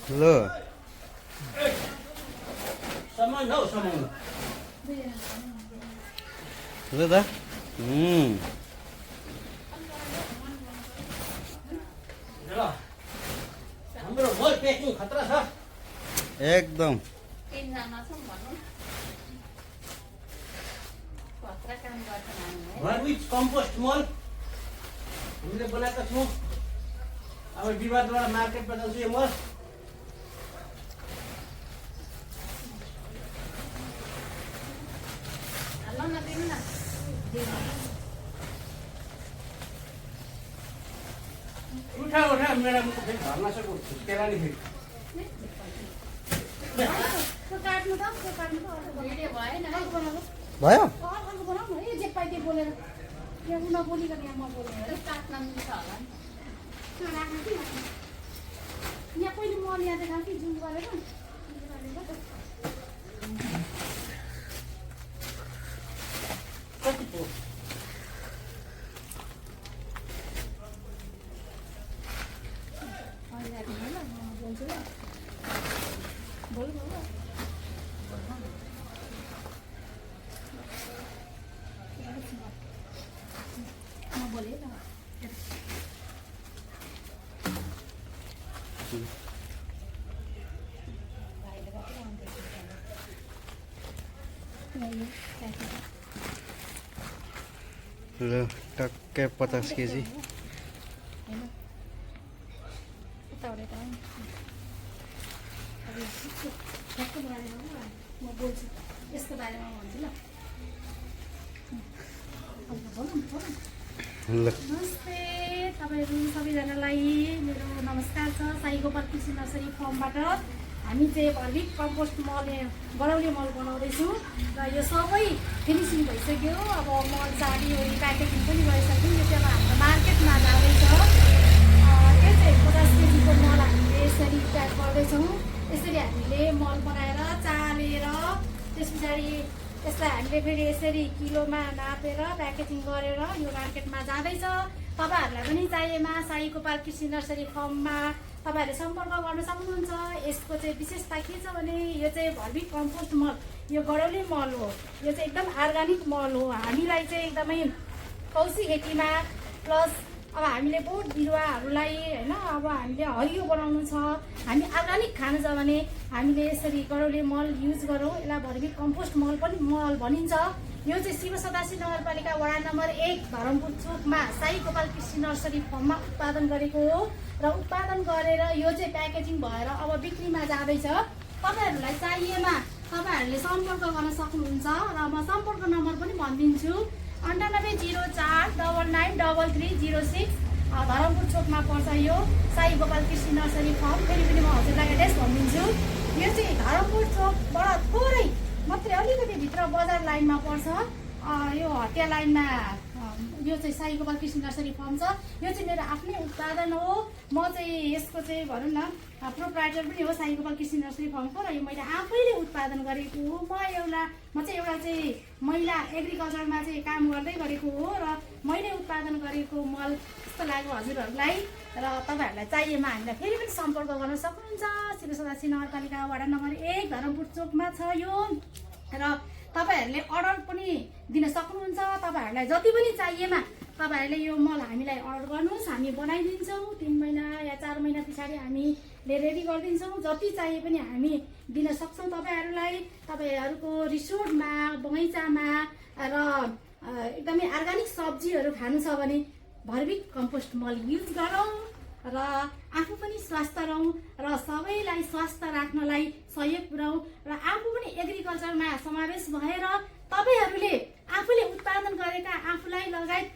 ल ल दा हाम्रो मल प्याकिङ खतरा छ एकदम भर्मिक कम्पोस्ट मल हामीले बनाएका छौँ। अब विवादद्वारा मार्केटमा जान्छ यो मल। उठा उठा मेरा मुख फेरि धर्न सक्नु केला नि फेरि भयो कति पो ल टक्कै 50 केजी यसको बारेमा भन्छु ल। ल नमस्ते तपाईँहरू सबैजनालाई मेरो नमस्कार छ। साई गोपाल कृषि नर्सरी फर्मबाट हामी चाहिँ भर्मिक कम्पोस्ट मल गरौली मल बनाउँदैछौँ र यो सबै फिनिसिङ भइसक्यो। अब मल चाडीवरी प्याकेजिङ पनि गरिसक्यौँ। यो चाहिँ अब हाम्रो मार्केटमा जाँदैछ। यो चाहिँ 50 केजीको मल हामीले यसरी प्याक गर्दैछौँ। यसरी हामीले मल बनाएर चालेर त्यस पछाडि यसलाई हामीले फेरि यसरी किलोमा नापेर प्याकेजिङ गरेर यो मार्केटमा जाँदैछ। तपाईँहरूलाई पनि चाहिएमा साई गोपाल कृषि नर्सरी फर्ममा तपाईँहरूले सम्पर्क गर्न सक्नुहुन्छ। यसको चाहिँ विशेषता के छ भने यो चाहिँ भर्मिक कम्पोस्ट मल, यो गरौली मल हो। यो चाहिँ एकदम अर्ग्यानिक मल हो। हामीलाई चाहिँ एकदमै कौशी खेतीमा प्लस अब हामीले बोट बिरुवाहरूलाई होइन अब हामीले हरियो बनाउनु छ, हामी अर्ग्यानिक खानु छ भने हामीले यसरी गरौली मल युज गरौँ। यसलाई भर्मिक कम्पोस्ट मल पनि मल भनिन्छ। यो चाहिँ शिव सदाशिव नगरपालिका वडा नम्बर 1 धरमपुर चोकमा साई गोपाल कृषि नर्सरी फर्ममा उत्पादन गरेको हो र उत्पादन गरेर यो चाहिँ प्याकेजिङ भएर अब बिक्रीमा जाँदैछ। तपाईँहरूलाई चाहिएमा तपाईँहरूले सम्पर्क गर्न सक्नुहुन्छ र म सम्पर्क नम्बर पनि भनिदिन्छु। 9804993306 धरमपुर चोकमा पर्छ यो साई गोपाल कृषि नर्सरी फर्म। फेरि पनि म हजुरलाई एड्रेस भनिदिन्छु। यो चाहिँ धरमपुर चोकबाट थोरै मात्रै अलिकति भित्र बजार लाइनमा पर्छ। यो हटिया लाइनमा यो चाहिँ साई गोपाल कृषि नर्सरी फर्म छ। यो चाहिँ मेरो आफ्नै उत्पादन हो। म चाहिँ यसको चाहिँ भनौँ न प्रोप्राइटर पनि हो साई गोपाल कृषि नर्सरी फर्मको र यो मैले आफैले उत्पादन गरेको हो। म चाहिँ एउटा चाहिँ महिला एग्रिकल्चरमा चाहिँ काम गर्दै गरेको हो र मैले उत्पादन गरेको मल जस्तो लाग्यो हजुरहरूलाई। र तपाईँहरूलाई चाहिएमा हामीलाई फेरि पनि सम्पर्क गर्न सक्नुहुन्छ। शिव सदाशिव नगरपालिका वडा नम्बर 1 धरमपुर चोकमा छ यो। र तपाईँहरूले अर्डर पनि दिन सक्नुहुन्छ। तपाईँहरूलाई जति पनि चाहिएमा तपाईँहरूले यो मल हामीलाई अर्डर गर्नुहोस्, हामी बनाइदिन्छौँ। 3 महिना या 4 महिना पछाडि हामीले रेडी गरिदिन्छौँ। जति चाहिए पनि हामी दिन सक्छौँ तपाईँहरूलाई। तपाईँहरूको रिसोर्टमा बगैँचामा र एकदमै अर्ग्यानिक सब्जीहरू खानु छ भने भर्मिक कम्पोस्ट मल युज गरौँ र आफू पनि स्वस्थ रहौँ र सबैलाई स्वस्थ राख्नलाई सहयोग पुऱ्याउँ र आफू पनि एग्रिकल्चरमा समावेश भएर तपाईँहरूले आफूले उत्पादन गरेका आफूलाई लगायत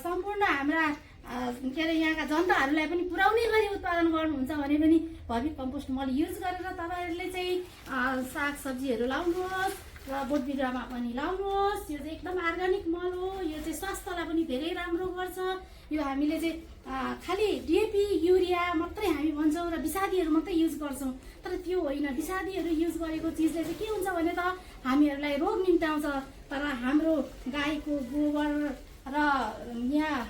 सम्पूर्ण हाम्रा के अरे यहाँका जनताहरूलाई पनि पुर्याउने गरी उत्पादन गर्नुहुन्छ भने पनि भर्मिक कम्पोस्ट मल युज गरेर तपाईँहरूले चाहिँ सागसब्जीहरू लाउनुहोस् र बोट बिरुवामा पनि लाउनुहोस्। यो चाहिँ एकदम अर्ग्यानिक मल हो। यो चाहिँ स्वास्थ्यलाई पनि धेरै राम्रो गर्छ। यो हामीले चाहिँ खालि डिएपी युरिया मात्रै हामी भन्छौँ र विषादीहरू मात्रै युज गर्छौँ, तर त्यो होइन। विषादीहरू युज गरेको चिजले चाहिँ के हुन्छ भने त हामीहरूलाई रोग निम्त्याउँछ। तर हाम्रो गाईको गोबर र यहाँ